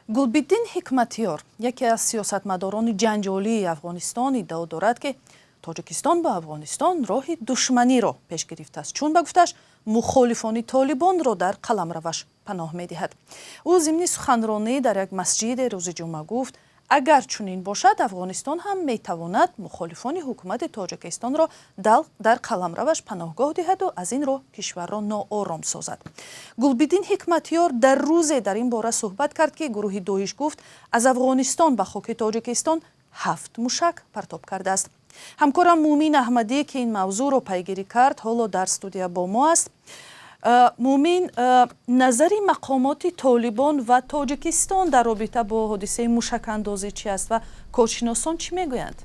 Гулбиддин Ҳикматёр, яке аз сиёсатмадорони ҷанҷолии Афғонистон, иддао дорад, ки Тоҷикистон бо Афғонистон роҳи душманиро пеш гирифтааст, чун, ба гуфташ, мухолифони Толибонро дар қаламраваш паноҳ медиҳад. Ӯ зимни суханронӣ дар як масҷиде рӯзи ҷумъа гуфт, агар чунин бошад, Афғонистон ҳам метавонад мухолифони ҳукумати Тоҷикистонро дар қаламраваш паноҳгоҳ диҳаду аз ин роҳ кишварро ноором созад. Гулбиддин Ҳикматёр дар рӯзе дар ин бора суҳбат кард, ки гурӯҳи Доиш гуфт, аз Афғонистон ба хоки Тоҷикистон ҳафт мушак партоб кардааст. Ҳамкорам Муъмин Аҳмадӣ, ки ин мавзӯъро пайгирӣ кард, ҳоло дар студия бо мо аст. Муъмин, назари мақомоти Толибон ва Тоҷикистон дар робита бо ҳодисаи мушакандозӣ чи аст ва коршиносон чӣ мегӯянд?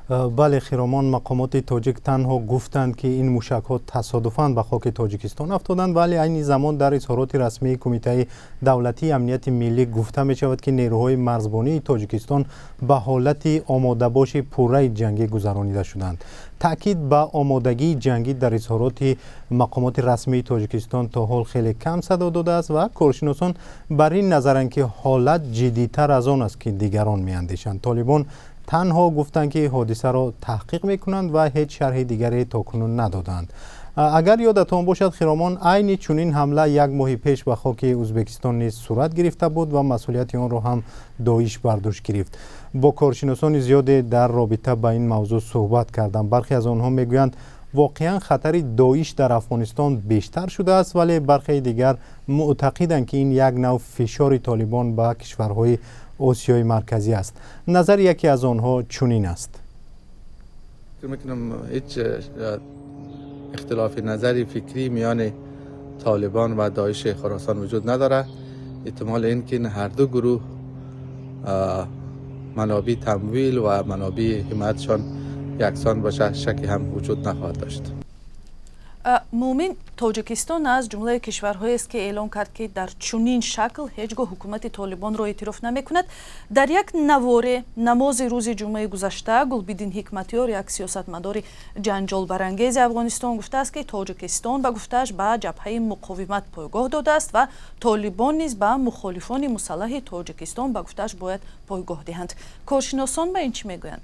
Бале, Хиромон, мақомоти тоҷик танҳо гуфтанд, ки ин мушакҳо тасодуфан ба хоки Тоҷикистон афтоданд, вале айни замон дар изҳороти расмии Кумитаи давлатии амнияти миллӣ гуфта мешавад, ки нерӯҳои марзбонии Тоҷикистон ба ҳолати омодабоши пурраи ҷангӣ гузаронида шуданд. Таъкид ба омодагии ҷангӣ дар изҳороти мақомоти расмии Тоҷикистон то ҳол хеле кам садо додааст ва коршиносон бар ин назаранд, ки ҳолат ҷиддитар аз он аст, ки дигарон меандешанд. Толибон танҳо гуфтанд, ки ҳодисаро таҳқиқ мекунанд ва ҳеҷ шарҳи дигаре то кунун надоданд. Агар ёдатон бошад, Хиромон, айни чунин ҳамла як моҳи пеш ба хоки Ӯзбекистон низ сурат гирифта буд ва масъулияти онро ҳам Доиш бар дӯш гирифт. Бо коршиносони зиёде дар робита ба ин мавзӯъ суҳбат кардам. Бархе аз онҳо мегӯянд, воқеан хатари Доиш дар Афғонистон бештар шудааст, вале бархеи дигар мӯътақиданд, ки ин як нав фишори Толибон ба кишварҳои Осиёи Марказӣ аст. Назари яке аз онҳо чунин аст. فکر میکنم هیچ اختلاف نظری فکری میان طالبان و داعش خراسان وجود نداره. احتمال این که هر دو گروه منابع تمویل و منابع حمایتشان یکسان باشه شکی هم وجود نخواهد داشت. Муъмин, Тоҷикистон аз ҷумлаи кишварҳоест, ки эълон кард, ки дар чунин шакл ҳеҷ гоҳ ҳукумати Толибонро эътироф намекунад. Дар як наворе намози рӯзи ҷумъаи гузашта Гулбиддин Ҳикматёр, як сиёсатмадори ҷанҷолбарангези Афғонистон, гуфтааст, ки Тоҷикистон, ба гуфтааш, ба Ҷабҳаи муқовимат пойгоҳ додааст ва Толибон низ ба мухолифони мусаллаҳи Тоҷикистон, ба гуфтааш, бояд пойгоҳ диҳанд. Коршиносон ба ин чӣ мегӯянд?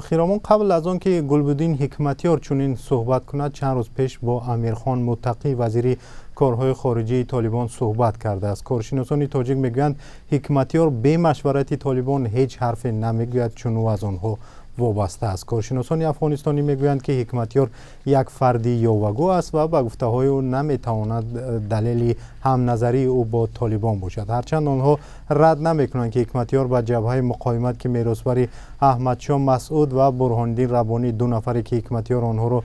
Хиромон, қабл аз он ки Гулбуддин Ҳикматёр чунин суҳбат кунад, чанд рӯз пеш бо Амирхон Муттақӣ, вазири корҳои хориҷии Толибон, суҳбат кардааст. Коршиносони тоҷик мегӯянд, Ҳикматёр бе машварати Толибон ҳеҷ ҳарфе намегӯяд, чун ӯ аз онҳо вобаста аст. Коршиносони афғонистонӣ мегӯянд, ки Ҳикматёр як фарди ёвагӯ аст ва ба гуфтаҳои ӯ наметавонад далели ҳамназарии ӯ бо Толибон бошад. Ҳарчанд онҳо рад намекунанд, ки Ҳикматёр ба Ҷабҳаи муқовимат, ки меросбари Аҳмадшоҳ Масъуд ва Бурҳониддин Раббонӣ, ду нафаре ки Ҳикматёр онҳоро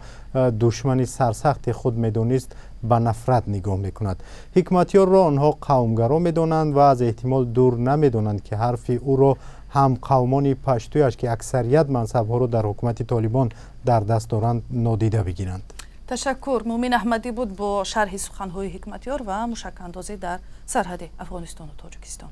душмани сарсахти худ медонист, ба нафрат нигоҳ мекунад. Ҳикматёрро онҳо қавмгаро медонанд ва аз эҳтимол дур намедонанд, ки ҳарфи ӯро ҳамқавмони паштуяш, ки аксарият мансабҳоро дар ҳукумати Толибон дар даст доранд, нодида бигиранд. Ташаккур. Муъмин Аҳмадӣ буд бо шарҳи суханҳои Ҳикматёр ва мушакандозӣ дар сарҳади Афғонистону Тоҷикистон.